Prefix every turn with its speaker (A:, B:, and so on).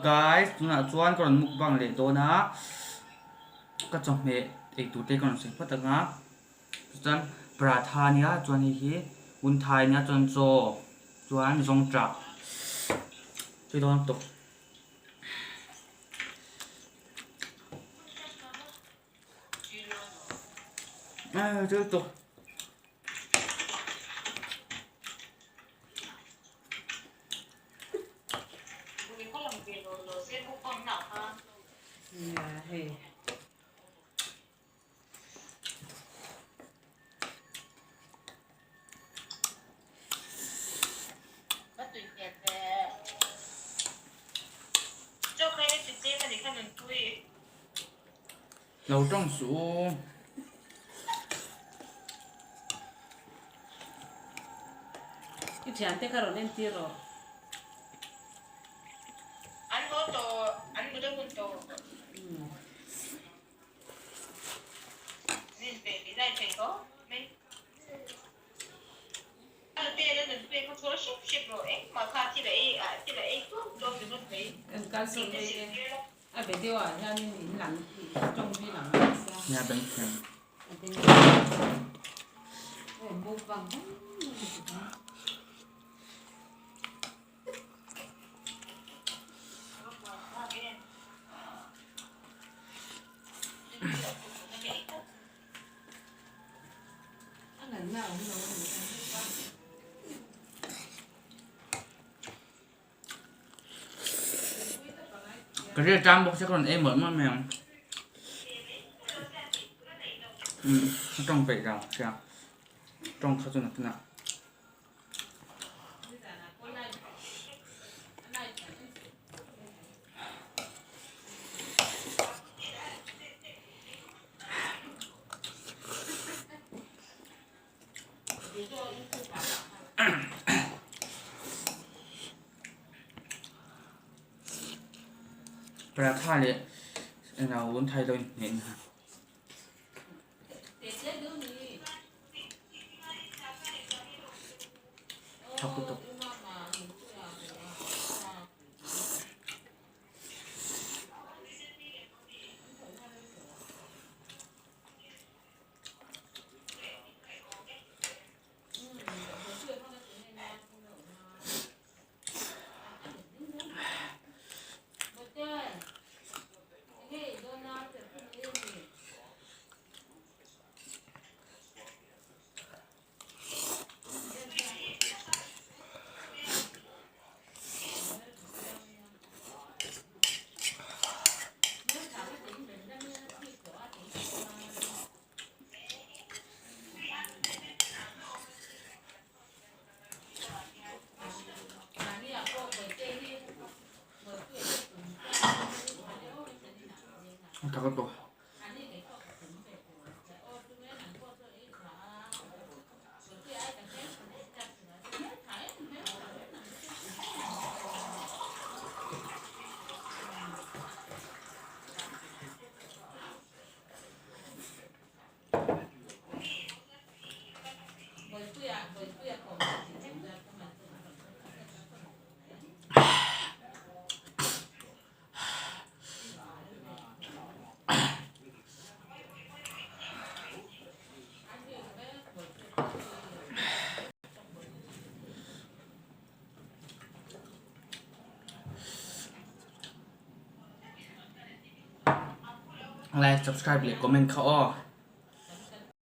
A: Guys tunah chuan ka rawn mukbang leh dawn a ka chawhmeh ei tur te ka rawn sawi phawt ang a chuan paratha a nia chuan hei hi unthai a nia chuan chaw chuan zawngṭah tui dawn tawp. Tui tawp. Lo tawng suh u.
B: I thiante kha rawn entir rawh.
C: An haw tawh, an mut a hun tawh. Nin pe tih lai thei tawh mai.
B: Kan kal sawn mai e. A video ah hianin in lang tawng hi lang mai sia.
A: Nia beng thleng.
B: A beng thleng. Aw mukbang hmang hmang.
A: Ka rilru tan bawk se ka rawn ei mawlh mawlh mai ang. Umm ka tawng peih lo sia tawng kha chu nakinah. Paratha leh englo an thai lo inhmeh na. Thak lutuk. Tha ka tawh. Like, subscribe leh comment kha aw.